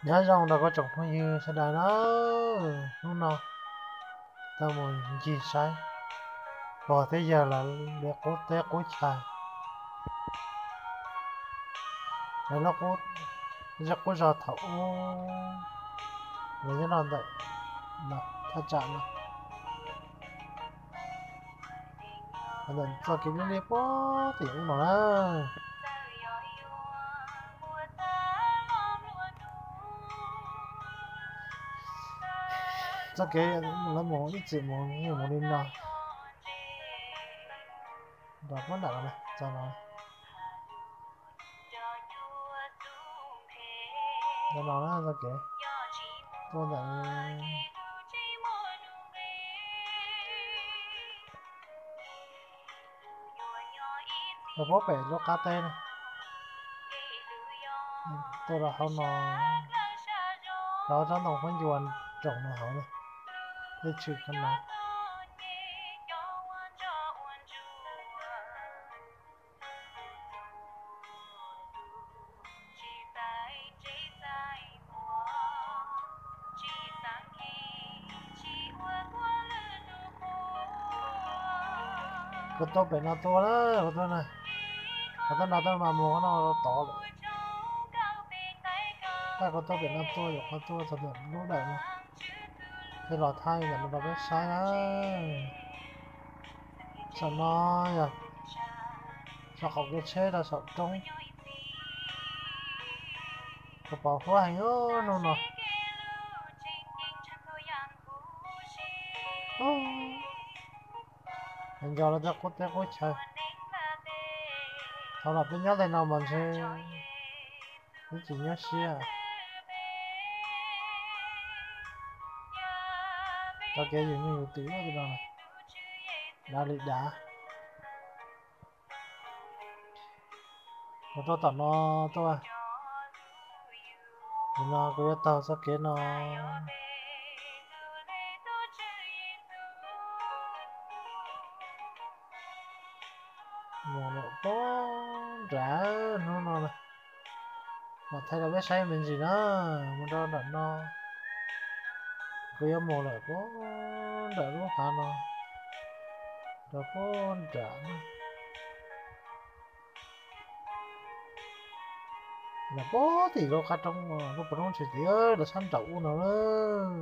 Nyob zoo rau koj tsoom phooj ywg sawv daws na, hnub no tau mus ncig saib pog thiab yawg lawv li qub teb qub chaw, lawv lub qub zej qub zog thaum ub, lawv nyob rau ntawm no, thaj tsam no. Txoj kev liab liab puag tim ub no na. Txoj kev lawv mus ib txwm mus mus li no. Nrog puag nram no, txog no, nrog no na txoj kev tuaj ntawm rau puag pem lub qab teb no, tuaj rau hauv no, rau tsob ntoo khaub ncaws nroos no hauv na, tej tshwm qhov no. Kuv tuaj pem no tuaj na, kuv tuaj na, kuv tuaj no tuaj mas mus no tod lawm. Tab kuv tuaj pem no tuaj, yuav qhov tuaj txog ntawm lub dawm no, thiaj los thaij ntawm no rau peb saib na. Saum no yog saum qaum kev tsheb rau saum roob. Kuv pom huab heev hnub no. Nco lawv tej qub teb qub chaw. Thaum los peb nyob tej no mas ntshe ib tsis nyuaj siab. Tau kev yus nyuj yus twm no, dav li dav. Kuv tuaj tom no tuaj, nim no kuv yuav taug txoj kev no mus lawm puag nram hnub no na. Mam thaij rau peb saib me ntsis na, mus rau nram no. Kuv yuav mus lawm puag nram lub hav no, rau puag nram no. Los puag tim lub qab roob, lub pas roob tshwm tim lawv sab nraum ub no lawm.